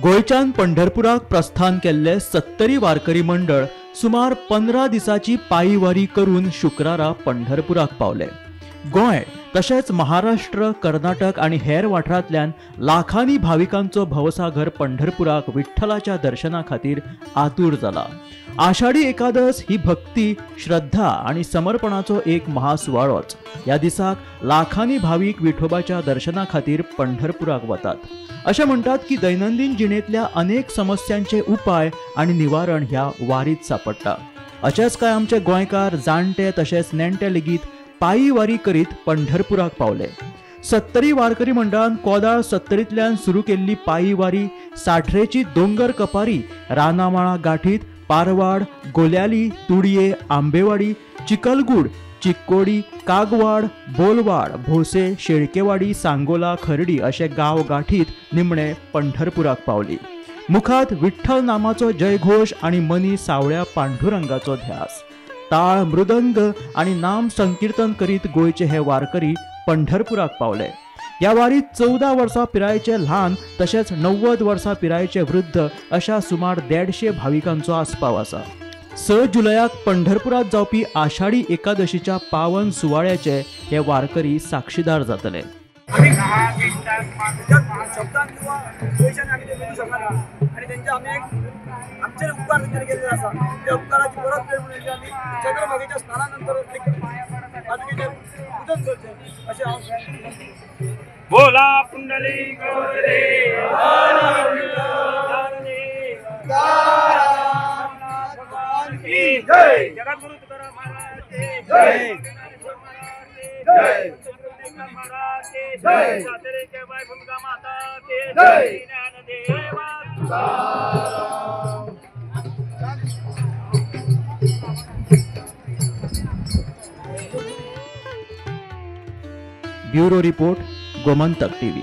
गोंयच्यान पंढरपुराक प्रस्थान केल्ले 70 वारकरी मंडळ सुमार 15 दिसाची पायी वारी करून शुक्रारा पंढरपुराक पावले। गोंय तशेंच महाराष्ट्र, कर्नाटक आनी हेर वाठारांतल्यान लाखांनी भाविकांचो भवसागर पंढरपुराक विठ्ठलाच्या दर्शना खातीर आतूर जाला। आषाढी एकादश ही भक्ती, श्रद्धा आनी समर्पणाचो एक महासुवाळोच। ह्या दिसाक लाखांनी भाविक विठोबाच्या दर्शना खातीर पंढरपुराक वतात। अशें म्हणटात की दैनंदिन जिणेंतल्या अनेक समस्यांचे उपाय आनी निवारण ह्या वारीत सापडटा। अशेंच काय आमचे गोंयकार जाणटे तशेंच नेणटे लेगीत पायी वारी करीत पंढरपुराक पावले। 70 वारकरी मंडळान कोदाळ 70तल्यान सुरू केल्ली पायी वारी साठरेची दोंगर कपारी, रानामाळा गाठीत पारवाड, गोल्याली, तुडये, आंबेवाडी, चिकलगूड, चिक्कोडी, कागवाड, बोलवाड, भोसे, शेळकेवाडी, सांगोला, खर्डी अशे गांव गाठीत निमणे पंढरपुराक पावली। मुखात विठ्ठल नामाचो जयघोष आनी मनी सावळ्या पांडुरंगाचो ध्यास, ताळ, मृदंग आनी नाम संकीर्तन करीत गोंयचे हे वारकरी पंढरपुराक पावले। ह्या वारीत 14 वर्सां पिरायेचे ल्हान तशेंच 90 वर्सां पिरायेचे वृद्ध अशा सुमार 150 भाविकांचो आस्पाव आसा। 6 जुलयाक पंढरपुरात जावपी आषाढी एकादशीच्या पावन सुवाळ्याचे हे वारकरी साक्षीदार जातले। बोला पुंडलिक जगद्गुरु तुकाराम महाराज जय, जय, माता के जय, ज्ञानदेवा Tukaram. Bureau report, Gomantak TV.